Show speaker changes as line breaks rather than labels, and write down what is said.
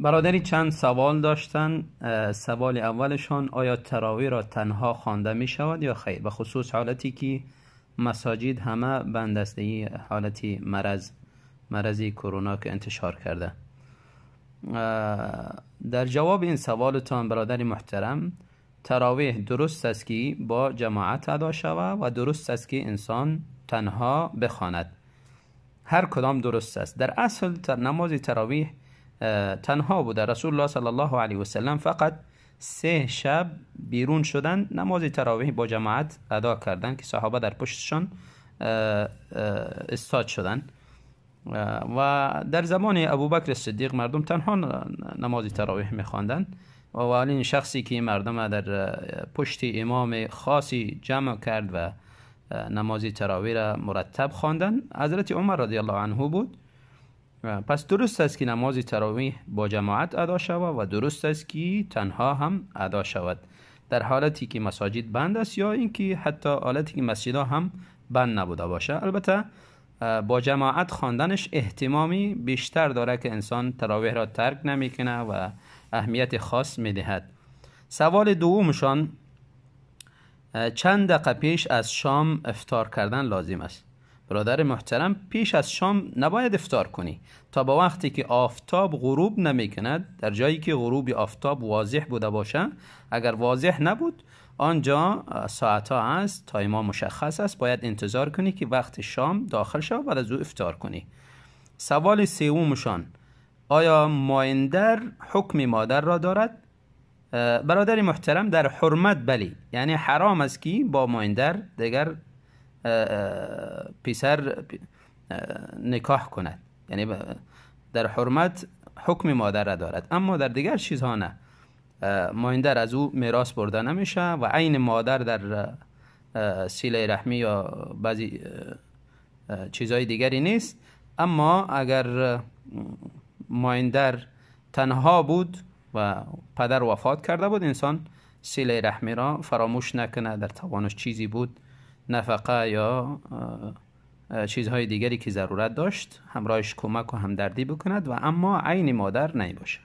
برادری چند سوال داشتن. سوال اولشان: آیا تراویح را تنها خوانده می شود یا خیر؟ به خصوص حالتی که مساجد همه بند است، حالتی مرضی کرونا که انتشار کرده. در جواب این سوالتان برادر محترم، تراویح درست است که با جماعت ادا شود و درست است که انسان تنها بخواند، هر کدام درست است. در اصل نماز تراویح تنها بوده. رسول الله صلی الله علیه و سلم فقط 3 شب بیرون شدن نماز تراویح با جماعت ادا کردن که صحابه در پشتشان استاد شدن. و در زمان ابوبکر صدیق مردم تنها نماز تراویح میخواندند و اولین شخصی که مردم در پشت امام خاصی جمع کرد و نماز تراویح را مرتب خواندن حضرت عمر رضی الله عنه بود. پس درست است که نماز تراویح با جماعت ادا شود و درست است که تنها هم ادا شود، در حالتی که مساجد بند است یا اینکه حتی حالتی که مسجدها هم بند نبوده باشه. البته با جماعت خواندنش اهتمامی بیشتر داره که انسان تراویح را ترک نمیکنه و اهمیت خاص میدهد. سوال دومشان: چند دقیقه پیش از شام افطار کردن لازم است؟ برادر محترم، پیش از شام نباید افطار کنی تا با وقتی که آفتاب غروب نمی کند، در جایی که غروب آفتاب واضح بوده باشه. اگر واضح نبود آنجا ساعت ها هست، تایما مشخص است، باید انتظار کنی که وقت شام داخل شود، بعد از او افطار کنی. سوال سومشان: آیا مایندر حکم مادر را دارد؟ برادر محترم، در حرمت بلی، یعنی حرام است که با مایندر دیگر پسر نکاح کند، یعنی در حرمت حکم مادر را دارد، اما در دیگر چیزها نه. مایندر از او میراث برده نمیشه و عین مادر در سیله رحمی یا بعضی چیزهای دیگری نیست. اما اگر مایندر تنها بود و پدر وفات کرده بود، انسان سیله رحمی را فراموش نکنه، در توانش چیزی بود، نفقه یا چیزهای دیگری که ضرورت داشت، همراهش کمک و همدردی بکند و اما عین مادر نباشه.